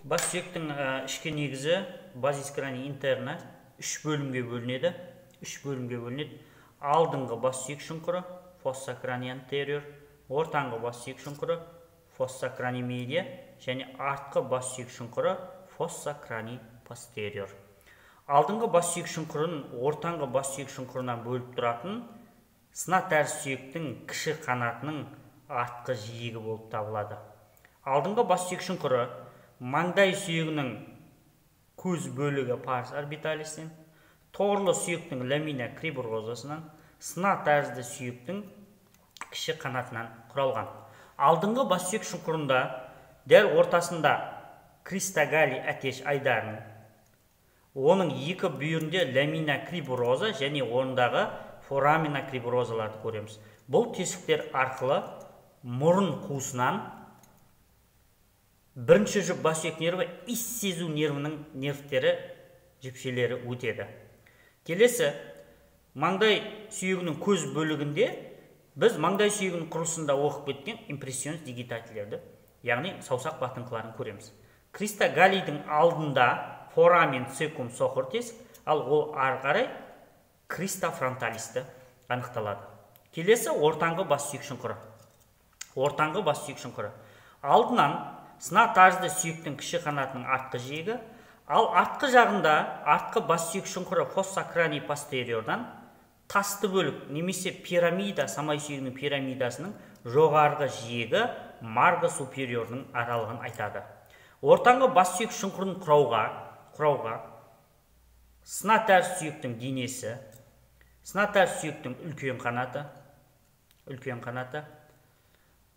Бас сүйектің ішкі негізі базис крани интерна үш бөлімге бөлінеді. Үш бөлімге бөлінеді. Алдыңғы бас сүйек шұңқыры фосса крани антериор, ортаңғы бас сүйек шұңқыры фосса крани медиа және артқы бас сүйек шұңқыры фосса крани постериор. Алдыңғы бас сүйек шұңқырын ортаңғы бас сүйек шұңқырынан бөліп тұратын сына тәрізді сүйектің кіші қанатының артқы жиегі болып табылады. Алдыңғы бас сүйек шұңқыры маңдай сүйегінің көз бөлігі парс орбиталисінен, торлы сүйектің ламина криброзасынан, сына тәрізді сүйектің кіші қанатынан құралған. Алдыңғы бас сүйек шұңқырында дәл ортасында кристагали әтеш айдарының, оның екі бүйірінде ламина криброза және ондағы форамина криброзаларды көреміз. Бұл тесіктер арқылы мұрын қуысынан бірінші жұп бас сүйек нерві, иіс сезу нервінің нервтері, жіпшелері өтеді. Келесі, маңдай сүйегінің көз бөлігінде біз маңдай сүйегінің құрылысында оқып кеткен импрессионист дигитатилерді, яғни саусақ батыңқыларын көреміз. Криста галлийдің алдында форамен цекум соқыр тесік, ал ол ары қарай криста фронталисті анықталады. Келесі ортаңғы бас сүйек шұңқыры. Ортаңғы бас сүйек шұңқыры. Алдынан сына тәрізді сүйектің кіші қанатының артқы жиегі, ал артқы жағында артқы бас сүйек шұңқыры фосса крани постериордан тасты бөлік немесе пирамида, самай сүйегінің пирамидасының жоғарғы жиегі марго супериордың аралығын айтады. Ортаңғы бас сүйек шұңқырын құрауға сына тәрізді сүйектің денесі, сына тәрізді сүйектің үлкен қанаты,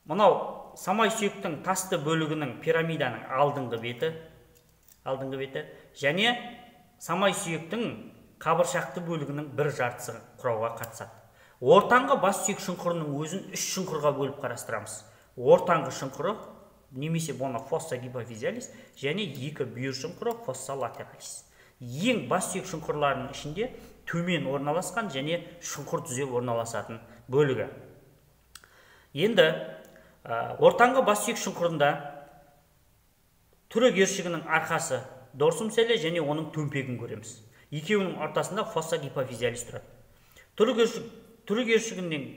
мынау самай сүйектің тасты бөлігінің пирамиданың алдыңғы беті және самай сүйектің қабыршақты бөлігінің бір жартысы құрауға қатысады. Ортаңғы бас сүйек шұңқырының өзін үш шұңқырға бөліп қарастырамыз. Ортаңғы шұңқыры немесе бұны фосса гипофизиалис және екі бүйір шұңқыры фосса латералис. Ең бас сүйек шұңқырларының ішінде төмен орналасқан және шұңқыр түзеп орналасатын бөлігі. Енді ортаңғы бас сүйек шұңқырында түрік ершігінің арқасы дорсум селле және оның төмпегін көреміз. Екеуінің ортасында фосса гипофизиалис тұрады. Түрік ершігінің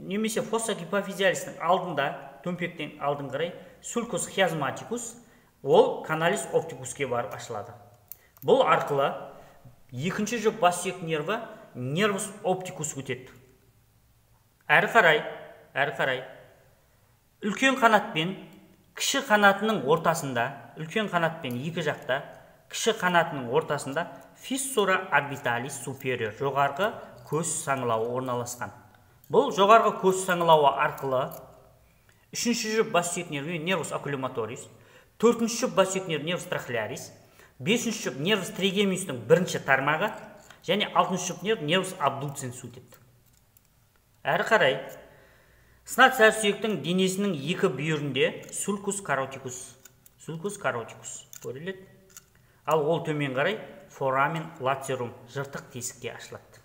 немесе фосса гипофизиалистің алдында, төмпектен алдын қарай сулькус хиазматикус, ол каналис оптикуске барып ашылады. Бұл арқылы екінші жұп бас сүйек нерві нервус оптикус өтеді. Әрі қарай үлкен қанатпен кіші қанатының ортасында, үлкен қанатпен екі жақта кіші қанатының ортасында фиссура орбиталис супериор жоғарғы көз саңылауы орналасқан. Бұл жоғарғы көз саңылауы арқылы үшінші жұп бас сүйек нерві нервус окуломоториус, төртінші жұп бас сүйек нерві нервус трохлеарис, бесінші жұп нервус тригеминустың бірінші тармағы және алтыншы жұп нерв нервус абдуценс өтеді. Әрі қарай сына тәрізді сүйектің денесінің екі бүйірінде сулькус каротикус көріледі. Ал ол төмен қарай форамен латерум жыртық тесікке ашылады.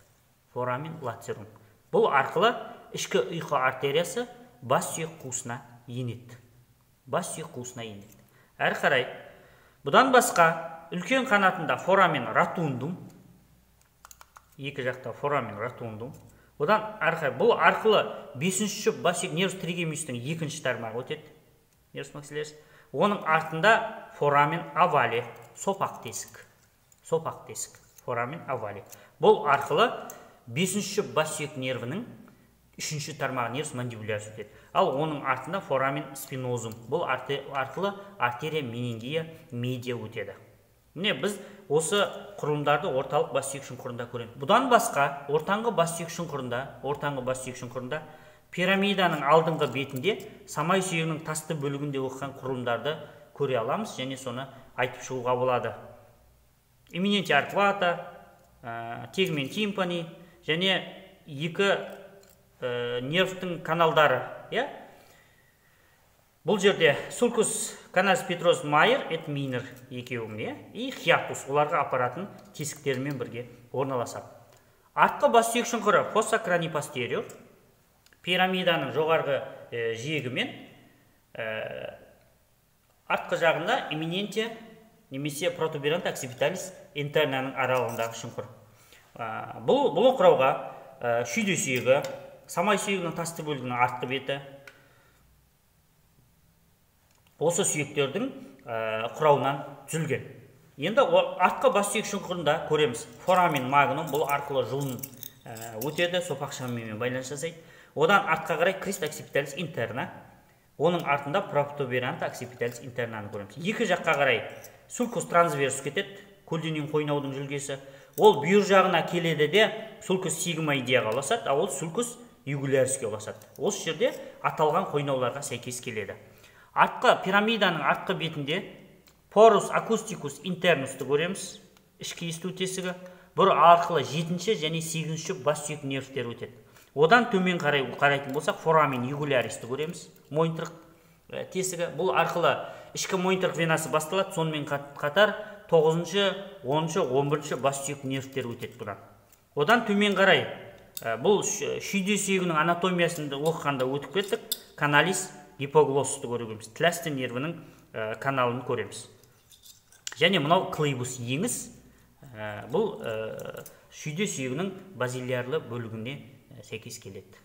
Форамен латерум. Бұл арқылы ішкі ұйқы артериясы бас сүйек қуысына енеді. Бас сүйек қуысына енеді. Әрі қарай бұдан басқа үлкен қанатында форамен ротундум, екі жақта форамен ротундум. Одан әрі қарай бұл арқылы бесінші жұп бас сүйек нервус тригеминустың екінші тармағы өтеді. Нервус максиллярис. Оның артында форамен овале, сопақ тесік. Сопақ тесік, форамен овале. Бұл арқылы бесінші жұп бас сүйек нервінің үшінші тармағы нервус мандибулярис өтеді. Ал оның артында форамен спинозум. Бұл арқылы артерия менингия медиа өтеді. Міне біз осы құрылымдарды орталық бас сүйек шұңқырында көреміз. Бұдан басқа ортаңғы бас сүйек шұңқырында, пирамиданың алдыңғы бетінде самай сүйегінің тасты бөлігінде оқыған құрылымдарды көре аламыз және соны айтып шығуға болады. Эминентия арквата, тегмен тимпани және екі нервтің каналдары. Бұл жерде сулкус каналис петрос майер эт минер екеуі и хиатус оларға апаратын тесіктерімен бірге орналасады. Артқы бас сүйек шұңқыры фосса крани постериор пирамиданың жоғарғы жиегімен Артқы жағында эминентия немесе протуберанта оксипиталис интернаның аралығындағы шұңқыр. Бұл омырауға шүйде сүйегі, самай сүйегінің тасты бөлігінің артқы беті, осы сүйектердің құрауынан түзілген. Енді артқы бас сүйек шұңқырында көреміз форамен магнум, бұл арқылы жұлын өтеді, сопақша мимен байланыс жасайды. Одан артқа қарай крест оксипиталис интерна, оның артында протуберанта оксипиталис интернаны көреміз. Екі жаққа қарай сулкус трансверсус кетеді, көлденең қойнаудың жүлгесі. Ол бүйір жағына келеді де сулкус сигмоидияға ұласады, ал ол сулкус югуляриске ұласады. Осы жерде аталған қойнауларға сәйкес келеді. Артқы пирамиданың артқы бетінде порус акустикус интернусты көреміз, ішкі есту тесігі. Бұл арқылы 7-ші және 8-ші бас сүйек нервтері өтеді. Одан төмен қарай қарайтын болсақ, форамен югуляристі көреміз, мойынтырық тесігі. Бұл арқылы ішкі мойынтырық венасы басталады, сонымен қатар 9-шы, 10-шы, 11-ші бас сүйек нервтері өтеді бұдан. Одан төмен қарай, бұл шүйде сүйегінің анатомиясын оқығанда өтіп кеттік, каналис гипоглоссты көреміз, тіласты нервінің каналын көреміз. Және мынау клейбус еңіс, бұл шүйде сүйегінің базилиярлы бөлігіне сәйкес келеді.